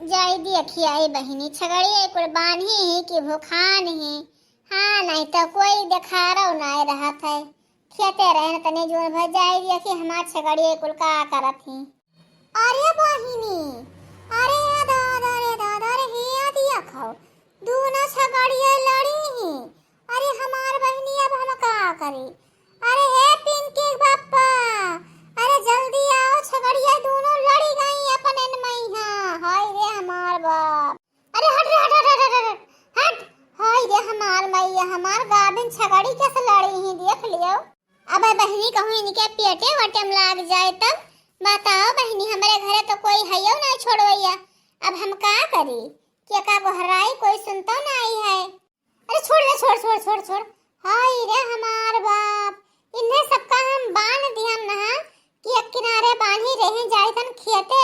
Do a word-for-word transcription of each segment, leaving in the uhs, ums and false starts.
जाई देखी आई बहिनी, छगड़िया कुल बान्ही ही कि भुखान ही। हाँ, नहीं तो कोई देखारो नाय रहत है। खेते रहे न तनी जोन भर जाई देखी हमार छगड़िया कुल का करत ही। अरे बहिनी, अरे दादा रे दादा रे, हे देखो, दूनो छगड़िया लड़ी ही। अरे हमार बहिनी, अब हम का करी? अरे हे पिंकी के बापा, अरे जल्दी आओ, छगड़िया दूनो लड़ी गई अपन इन मैहा। हाय रे हमार बाप, अरे हट रे, हट, हट, हट, हट, हट, हट। हाय रे हमार मैया, हमार गाभिन छगड़ी कैसे लड़ी ही, देख लियो। अब बहिनी कहूँ इनके पेटे वटे में लाग जाए तब बताओ बहिनी, हमरे घरे तो कोई हइयो ना छोड़वैया। अब हम का करी? केका गोहराई, कोई सुनतो नाई है। अरे छोड़ दे, छोड़, छोड़, छोड़, छोड़। हाय रे हमार बाप, इन्हें सबका हम बांध दिहन नहा कि एक किनारे बांधी रहे जाइतन खेते।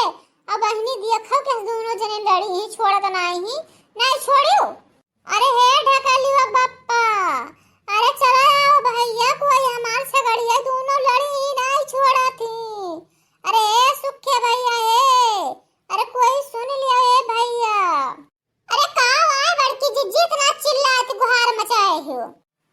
अब बहिनी देखो कि दूनो जने लड़ी ही, छोड़त नाई ही, नाई छोड़ियो। अरे हे ढकलियो बप्पा, अरे चला आओ भैया, कोई हमार छगड़िया दूनो लड़ी ही, नाई छोड़त ही। अरे ए सुखे भैया हे, अरे कोई सुन लियो ए भैया। अरे का आए बड़की जिज्जी, इतना चिल्लात गुहार मचाए हो?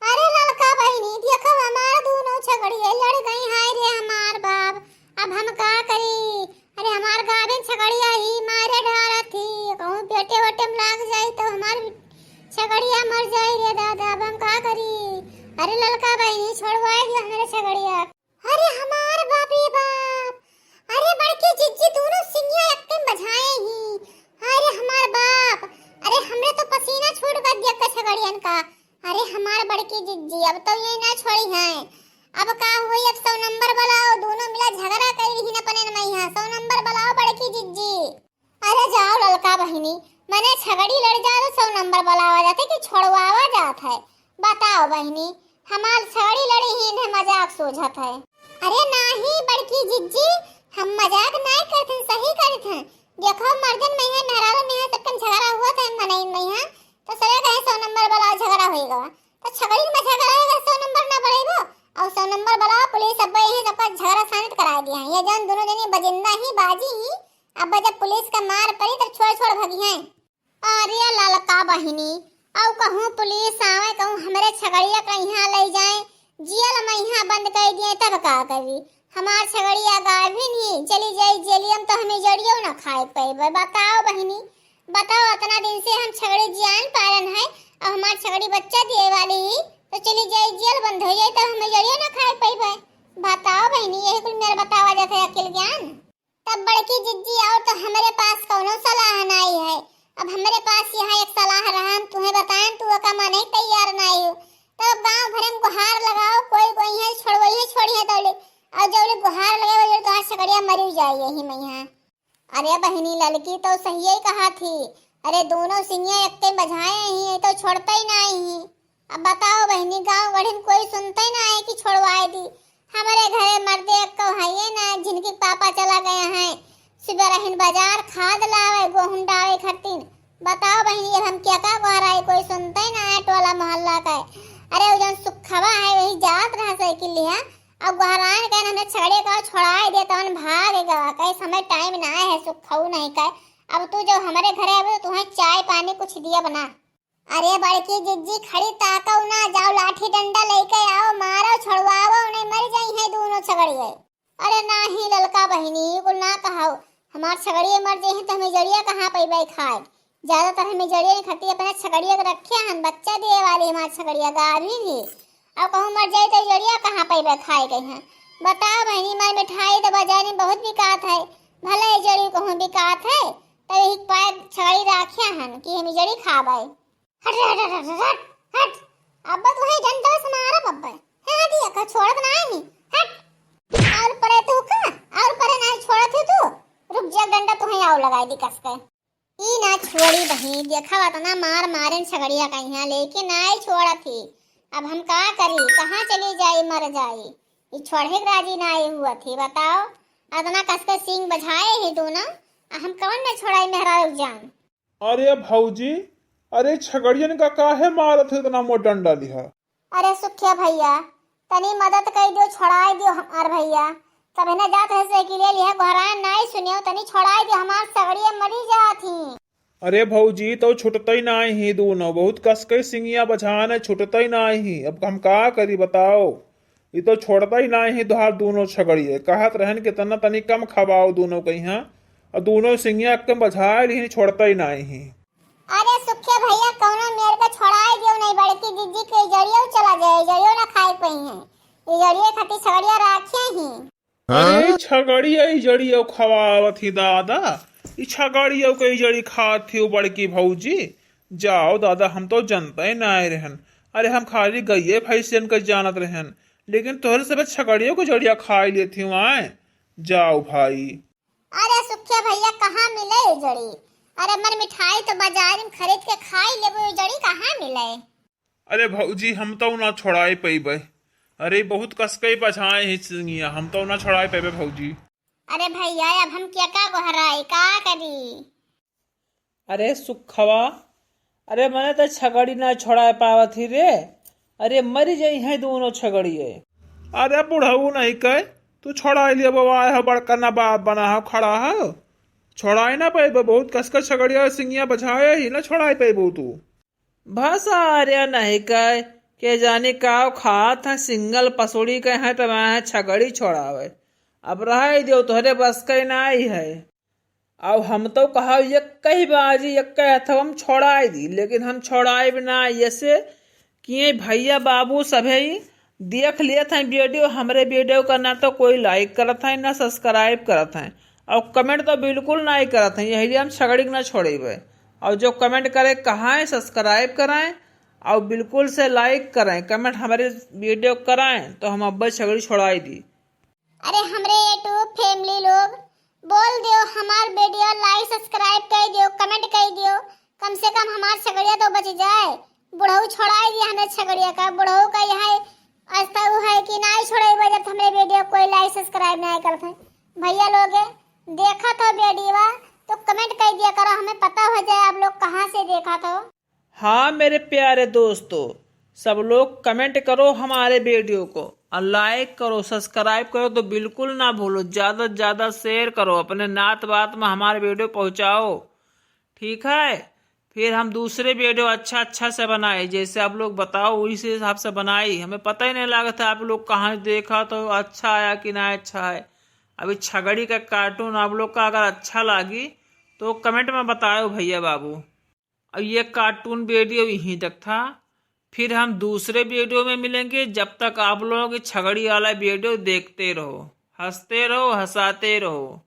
अरे ललका बहिनी, देखो हमार दूनो छगड़िया लड़ गई, हाय रे हमार बाप, अब हम का करी? अरे हमार गाभिन छगड़िया ही मारे ढारत ही, कहूँ पेटे वटे में लाग जाई तो हमार छगड़िया मर जाई रे दादा, अब हम का करी? अरे ललका बहिनी, छोड़वाए दियो हमरे छगड़िया। अरे हमार बाप रे बाप, अरे बड़की जिज्जी दूनो सिंगिया एक्के में बजाए ही। अरे हमार बाप, अरे हमरे तो पसीना छूट गया देख के छगड़ियन का। अरे हमार बड़की जिज्जी, अब तो ये ना छोड़ी हैं। अब का हुई, अब सौ नंबर बुलाओ, दूनो मिला झगड़ा कर रही न अपने में यहाँ। सौ नंबर बुलाओ बड़की जिज्जी। अरे जाओ ललका बहिनी, मने छगड़ी लड़ जाए तो सौ नंबर बुलावा जात है कि छोड़वावा जात है? बताओ बहिनी, हमार छगड़ी लड़ी ही इन्हें मजाक सूझत है। अरे नाही बड़की जिज्जी, हम मजाक नाय करत हन, सही करत हन। देखो मर्दन में है, मेहरारू में है, सबके झगड़ा हुआ था मनई में है, तो सबे कहे सौ नंबर बुलाओ, झगड़ा होई गवा। तो छगड़ी में झगड़ा होई गवा, सौ नंबर ना बुलाइबो, और सौ नंबर बुलाओ पुलिस, अब ये सबका झगड़ा शांत करा दिया है। ये जौन दोनों जने बजिंदा ही बाजी ही, अब जब पुलिस का मार पड़ी तब छोड़ छोड़ भगी हैं। अरे ललका बहिनी, अउ कहूँ पुलिस आवे, कहूँ हमरे छगड़िया का यहाँ ले जाए, जियल में यहाँ बंद कर दिए, तब का करी? हमार छगड़िया गाभिन ही, चली जाई जेलिया में तो हमें जड़ियो ना खाए पैबे। बताओ बहिनी, बताओ, इतना दिन से हम छगड़ी जियान पालन है, अब हमार छगड़ी बच्चा दिए वाली ही, तो चली जाई जेल बंद हो जाई, तब हमें जड़ियो ना खाए पैबे। बताओ बहिनी, यही कुल मेरा बतावा जाता है अकिल ज्ञान। तब बड़की जिज्जी, और तो हमरे पास कौनो सलाह नाई है। अब हमरे पास यहाँ एक सलाह रहा, हम तुहें बताएं, तू ओका माने तैयार नाई हो। तब गांव भरे में गुहार लगाओ, कोई कोई है छोड़वई है, छोड़ी है तौले, और जौले गुहार लगे वो तोहार छगड़िया मरी जाए यही में यहाँ। अरे बहिनी ललकी तो सही ही कहा थी, अरे दोनों सिंगिया एक बजाए ही, ये तो छोड़ते ही नाई ही। अब बताओ बहिनी, गाँव गढ़िन कोई सुनते ना है कि छोड़वाए दी। हमरे घरे मर्दे एक्को हइये ना, जिनके पापा चला गया है। सुबह रहिन बाजार खाद लावे, गोहूं डावे खरतीन। बताओ बहिनी, अब हम क्या का गोहराई, कोई सुनते ना है टोला मोहल्ला का। अरे वो जौन सुखवा है, वही जात रहा साइकिल लिहा, अब गोहरान कहन हमरे छगड़े का छोड़ाए दे, तवन भाग गवा, कहे समय टाइम ना है, सुखऊ नहीं कहे। अब तू जब हमरे घरे आवे तो तुहें चाय पानी कुछ दिया बना। अरे बड़की जिज्जी, खड़ी ताकव ना, जाओ लाठी डंडा लेके आओ, मारो, छोड़वाओ, नहीं मर जाई है दोनों छगड़िए। अरे नाही ललका बहिनी, ये कुल ना कहाओ, हमार छगड़िए मर जाई है तो हमें जड़िया कहाँ पैबे खाए? ज्यादातर हमें जड़िया नहीं खाती, अपने छगड़िया के रखे हन, बच्चा दिए वाली हमार छगड़िया गाभिन ही। अब कहूँ मर जाई तो जड़िया कहाँ पैबे खाए के हैं? बताओ बहिनी, मार मिठाई तो बाजार में बहुत बिकात है, भले ही जड़ी कहूँ बिकात है, तो यही पाए छगड़ी राखे हन कि हम जड़ी खाबे। हट रे, हट, हट, हट, हट, हट। अब तो है डंडा से मारा बब्बे। है हटी, का छोड़त ना है, हट। और परे तू का, और परे ना छोड़त है तू। रुक जा, डंडा तुहे आओ लगाई दी कस के। ई ना छोड़ी बहिन, देखा बा तना मार मारेन छगड़िया का यहाँ, लेकिन नाई छोड़त ही। अब हम का करी, कहाँ चली जाई, मर जाई। ई छोड़े के राजी नाई हुआ थी, बताओ। अतना कस के सींग बजाए ही तू ना, आ हम कवन में छोड़ाई मेहरारू जान। अरे भौजी, अरे छगड़ियन का काहे मारत है इतना मोट डंडा लिहा? अरे सुखिया भैया, तनी मदद कर दियो, छोड़ाई दियो हमार भैया। तब है ना जात है साइकिल लिहा, गोहरान नाई सुनियो, तनी छोड़ाई दियो, हमार सगड़िया मरी जात ही। अरे भौजी, तो छुटतै नाहीं ही दूनो, बहुत कसकै सिंगिया बझान है, छुटतै नाहीं ही। अब हम का करी बताओ, ई तो छोड़तै नाहीं ही तोहार दूनो छगड़िए। कहत रहन कि तना तनी कम खवाओ दूनो कहिया, और दूनो सिंगिया एकदम बझाए लिहिन, छोड़तै नाहीं ही। अरे सुखे भैया, कौनो मेर के छोड़ाए दियो नहीं, बड़की जिज्जी के जड़ियो चला जाए, जड़ियो ना खाए पइहैं, ये जड़िए खातिर छगड़िया राखे ही। अरे छगड़िया ई जड़ियो खवावत ही दादा, ई छगड़ियो के ई जड़ी खात थी बड़की भौजी। जाओ दादा, हम तो जनतै नाहीं रहन। अरे हम खाली गइये भैंसियन के जानत रहन, लेकिन तोहरे सब छगड़ियो के जड़िया खाई लेत ही आए। जाओ भाई। अरे सुखे भैया, कहाँ मिले ई जड़ी? अरे मन मिठाई तो बाजार में खरीद के खाई लेबो, ई जड़ी कहाँ मिले? अरे भौजी, हम तो ना छोड़ाए पइबे। अरे बहुत कसकै बझाए ही सिंगिया, हम तो ना छोड़ाए पइबे भौजी। अरे भैया, अब हम क्या का गोहराई, का करी? अरे सुखवा, अरे मने तो छगड़ी ना छोड़ाए पावत ही रे। अरे मरी जइहैं दूनो छगड़िए। अरे बुढ़ऊ नहीं कहे, तू छोड़ाए लिया बाबा, आए हो बड़का ना बाप बना हो, खड़ा हो, छोड़ाए ना पइबे, बहुत कसकै छगड़िया सिंगिया बझाए ही, ना छोड़ाए पइबो तू। भसारे नहीं कहे, के जानी काव खात है, सिंगल पसुड़ी के हैं, तो मैं छगड़ी छोड़ावे। अब रहे दियो, तोहरे बस के नाहीं है। अब हम तो कहा, यक्कै बाजी, यक्कै हथवा हम छोड़ाए दी, लेकिन हम छोड़ाए भी ना, ऐसे कि ये भैया बाबू सभे ही देख लेत हैं वीडियो, हमरे वीडियो का ना तो कोई like करत है, ना subscribe करत हैं, और comment तो बिल्कुल नाहीं करत हैं। यही लिए हम छगड़ी के ना छोड़ेबे। और जो comment करे, कहाँ है, subscribe कराएं और बिल्कुल से like कराएं, comment हमारे वीडियो कराएं, तो हम अब्बे छगड़ी छोड़ाई दी। अरे हमरे YouTube family लोग, बोल दियो, हमार वीडियो like subscribe कर दियो, comment कर दियो, कम से कम हमार छगड़िया तो बच जाए। बुढ़ऊ छोड़ाए दिया हमरे छगड़िया का, बुढ़ऊ का यह अवस्था वो है कि नाहीं छोड़ेबे जब हमरे वीडियो कोई like subscribe नाहीं करत है। भैया लोग देखत हो वीडियो तो comment कर दिया करो, हमें पता हो जाए आप लोग कहाँ से देखत हो। हाँ मेरे प्यारे दोस्तों, सब लोग comment करो हमारे वीडियो को और like करो, subscribe करो तो बिल्कुल ना भूलो, ज़्यादा से ज़्यादा share करो, अपने नात बात में हमारे वीडियो पहुँचाओ, ठीक है? फिर हम दूसरे वीडियो अच्छा अच्छा से बनाए, जैसे आप लोग बताओ उसी हिसाब से बनाई। हमें पता ही नहीं लगता आप लोग कहाँ देखा तो अच्छा आया कि ना अच्छा है। अभी छगड़ी का cartoon आप लोग का अगर अच्छा लागी तो comment में बताओ भैया बाबू। अब ये cartoon वीडियो यहीं तक था, फिर हम दूसरे वीडियो में मिलेंगे। जब तक आप लोग ये छगड़ी वाला वीडियो देखते रहो, हंसते रहो, हंसाते रहो।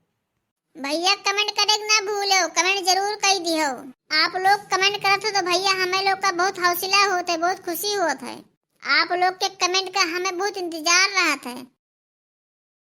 भैया comment करे के ना भूलो, comment जरूर कर दियो। आप लोग comment करत हो तो भैया हमें लोग का बहुत हौसला होत है, बहुत खुशी होत है। आप लोग के comment का हमें बहुत इंतजार रहत है।